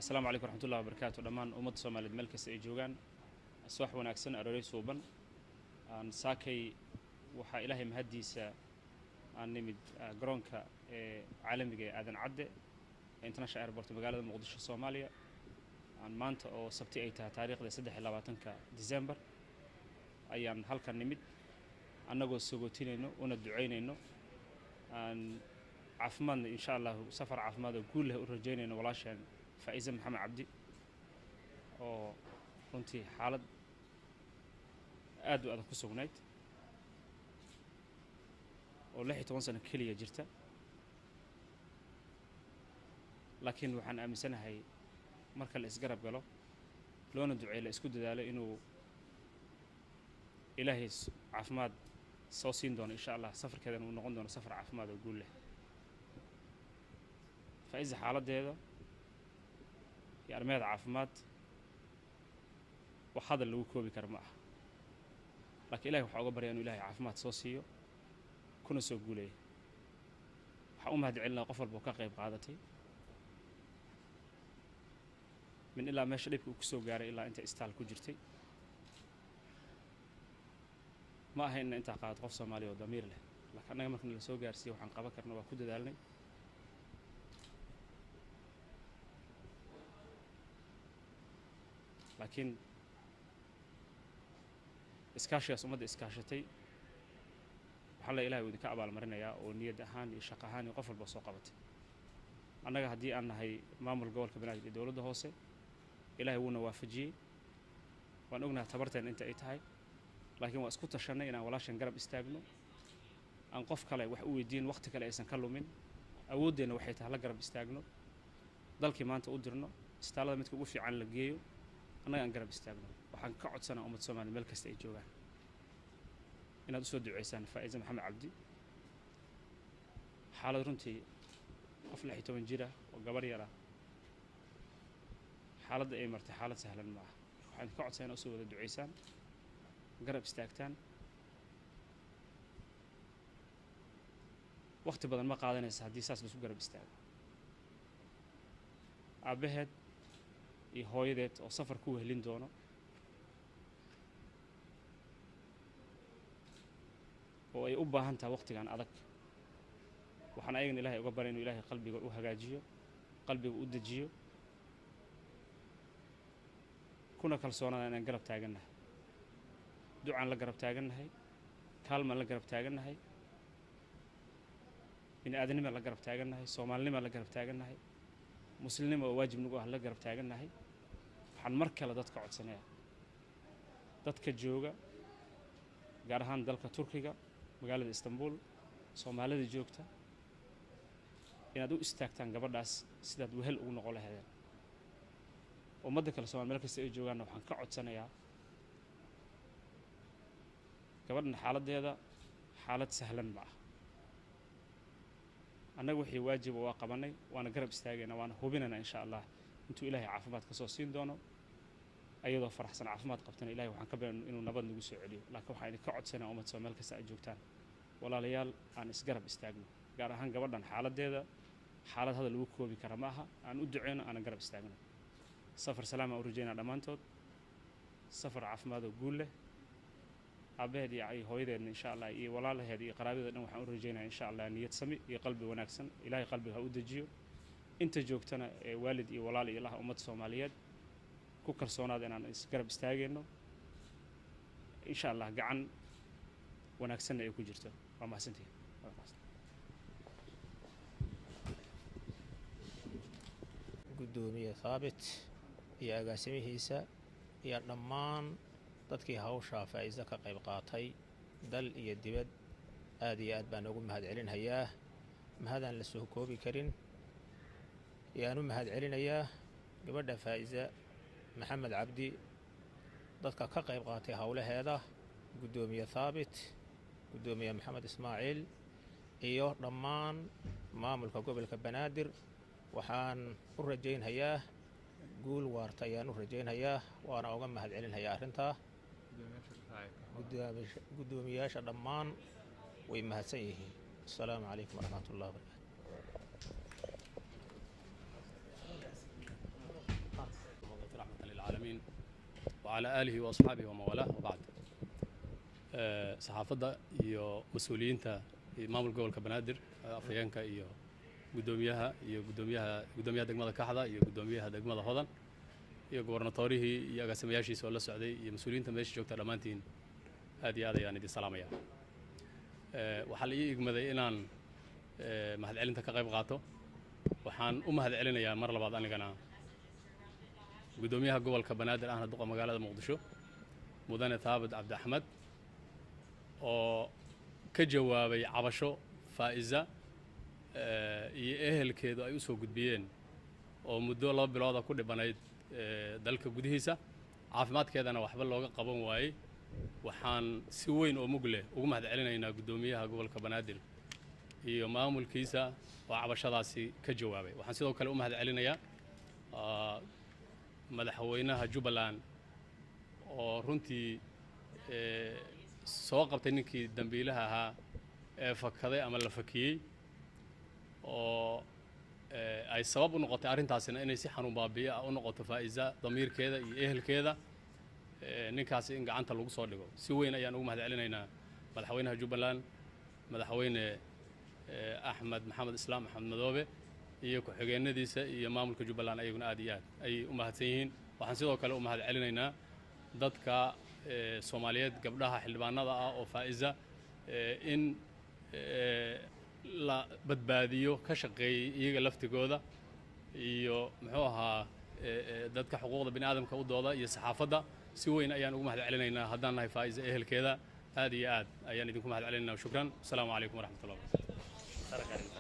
Asalaamu calaykum waraxmatullahi wabarakaatu. Dhammaan ummadda Soomaaliyeed meel kasta ay joogaan, subax wanaagsan, aroorey suuban. Aan saakay waxaa Ilaahay mahaddiisa aan nimid garoonka ee caalamiga ee Aadan Cadde International Airport, magaalada Muqdisho, Soomaaliya. Aan maanta oo Sabti ay tahay taariikhda 23-ka December ayaan halkan nimid, annagoo sagootinayno una ducaynayno, aan caafimaadna insha Allahu safar caafimaad oo guul leh u rajaynayno walaasheen Faa'iise Maxamed Cabdi, oo runtii xaalad aad u adag ku sugnayd, oo 16 sano keliya jirta. Laakiin waxaan aaminsanahay marka la isgarab galo, loona duceeyo, la isku dadaalo, inuu Ilaahay caafimaad soo siin doono insha Allah, safarkeedana uu noqon doono safar caafimaad oo guul leh. Faa'iisa xaaladdeeda iyo arrimaheeda caafimaad wax hadal lagu koobi kara ma aha, laakiin Ilahay waxaa uga barya inuu Ilahay caafimaad soo siiyo kuna soo guuleeya. Waxaan u mahad celinaa qof walba oo ka qayb qaadatay min ilaa meesha dhibka uu ku soo gaaray ilaa inta istaal ku jirtay. Ma aha inna intaa qaadato qof Soomaaliya oo damiir leh, laakiin annaga marka nala soo gaarsiiye waxaan qaban karna waa ku dadaalnay. Laakiin iskaashigaas ummadda iskaashatay waxaa la Ilahay uu idinka abaalmarinayaa, oo niyad ahaan iyo shaqo ahaan iyo qof walba soo qabatay. Annaga haddii aan nahay maamul gobolka Banaadir iyo dowladda hoose, Ilaahay wuuna waafajiyey. Waan ognahay tabarteen inta ay tahay, laakiin waa isku tashanay inaan walaashan garab istaagno, aan qof kale wax u weydiin, waqti kale aysan ka lumin. Awooddeenna waxay tahay la garab istaagno, dalkii maanta u dirno, isbitaallada midka ugu fiican la geeyo, annaga aan garab istaagno. Waxaan ka codsanaa ummadda Soomaaliya meel kasta ay joogaan inaad usoo duceysaan Faa'iise Maxamed Cabdi. Xaalad runtii qof 16 jira oo gabar yara xaaladda ay martay xaalad sahlan ma aha. Waxaan ka codsanaa inaad usoo wada duceysaan, garab istaagtaan. Waqti badan ma qaadanaysa haddii saas laisku garab istaago. Aabbaheed iyo hooyadeed oo safar ku wehelin doono oo ay u baahan tahay waqtigan adag, waxaan ayagana Ilahay uga baray inuu Ilaahay qalbiga u hagaajiyo, qalbiga u dejiyo, kuna kalsoonaada inaan garab taagannahay, ducaan la garab taagannahay, kaalmaan la garab taagannahay, bini aadanimaan la garab taagannahay, soomaalinimaan la garab taagannahay, muslimnimo oo waajib nagu ah la garab taagannahay. Waxaan mar kale dadka codsanayaa, dadka jooga gaar ahaan dalka Turkiga, magaalada Istanbul, Soomaalida joogta, inaad u istaagtaan gabadhaas sidaad wehel ugu noqon lahaydeen. Ummadda kale Somalia meel kasta ay joogaanna waxaan ka codsanayaa, gabadhan xaaladdeeda xaalad sahlan ma ah. Annaga wixii waajiba waa qabanay, waana garab istaagaynaa, waana hubinaynaa insha Allah intuu Ilaahay caafimaad ka soo siin doono ayadoo faraxsan, caafimaad qabtana. Ilahay waxaan ka baryay inuu nabad nagu soo celiyo. Laakiin waxaan idinka codsanaya ummad Soomaali meel kasta ay joogtaan, walaalayaal, aan isgarab istaagno, gaar ahaan gabadhan xaaladdeeda xaalad hadal lagu koobi kara ma aha. Aan u duceyno, aanan garab istaagno. Safar salaam aan u rajaynaa dhammaantood, safar caafimaad oo guul leh. Aabbaheed iyo hooyadeedna insha Allah iyo walaalaheed iyo qaraabadeeda dhan waxaan u rajaynaya insha Allah niyad sami iyo qalbi wanaagsan. Ilaahay qalbiga ha u dejiyo. Inta joogtana ee waalid iyo walaal iyo ilaha ummadda Soomaaliyeed ku kalsoonaada inaan isgarab istaagayno insha Allah, gacan wanaagsanna ay ku jirto. Waa mahadsantihin. Guddoomiye Thaabit iyo agaasimihiisa iyo dhammaan dadkii hawshaa Faa'iise ka qayb qaatay dal iyo dibad, aad iyo aad baan ugu mahad celinhayaa. Mahadaan la soo koobi karin ayaan u mahad celinayaa. Gabadha Faa'iise Maxamed Cabdi dadka ka qayb qaatay howlaheeda, guddoomiye Thaabit, guddoomiye Maxamed Ismaaciil iyo dhammaan maamulka gobolka Banaadir, waxaan u rajaynhayaa guul waarta ayaan u rajaynhayaa, waana uga mahad celinhayaa arrintaa. Guddoomiyaasha dhammaan way mahadsan yihiin. Asalaamu calaykum waraxmat ullahi wabarakaatu. وعلى آله وأصحابه ومن والاه وبعد. Saxaafadda iyo mas-uuliyiinta iyo maamulka gobolka Banaadir, afhayeenka iyo guddoomiyaha iyo guddoomiyaha degmada Kaxda iyo guddoomiyaha degmada Hodan iyo gobornatorihii iyo agaasimayaashiisa oo la socday iyo mas-uuliyiinta meesha joogta, dhammaantiin aad iyo aad ayaan idin salaamaya. Waxaa la ii igmaday inaan mahadcelinta ka qayb qaato. Waxaan u mahadcelinayaa mar labaad anigana guddoomiyaha gobolka Banaadir ahna duqa magaalada Muqdisho, mudane Thaabit Cabdi Axmed, oo ka jawaabay cabasho Faa'iza iyo ehelkeedu ay u soo gudbiyeen oo muddo 2 bilooda ku dhibanayd dalka gudihiisa, caafimaadkeedana waxba looga qaban waayey. Waxaan si weyn oo mug leh ugu mahad celinaynaa guddoomiyaha gobolka Banaadir iyo maamulkiisa oo cabashadaasi ka jawaabay. Waxaan sidoo kale u mahad celinayaa madaxweynaha Jubbaland oo runtii soo qabtay ninkii dambiilaha ahaa ee fakaday ama la fakiyey, oo ay sabab u noqotay arrintaasina inay si xanuun baabi'iye ah u noqoto Faa'iza damiirkeeda iyo ehelkeeda, ninkaasi in gacanta lagu soo dhigo. Si weyn ayaan ugu mahad celinaynaa madaxweynaha Jubbaland, madaxweyne Axmed Maxamed Islaam Axmed Madoobe, iyo ku-xigeenadiisa iyo maamulka Jubbaland, ayaguna aad iyo aad ayay u mahadsan yihiin. Waxaan sidoo kale u mahad celinaynaa dadka Soomaaliyeed, gabdhaha xildhibaanada ah oo Faa'iza in la badbaadiyo ka shaqeeyey iyaga laftigooda, iyo muxuu ahaa dadka xuquuqda bini aadamka u dooda iyo saxaafadda. Si weyn ayaan ugu mahad celinaynaa haddaan nahay Faa'iza ehelkeeda. Aad iyo aad ayaan idinku mahad celinaynaa. Shukran. Asalaamu calaykum waraxmatullah wabarakatu.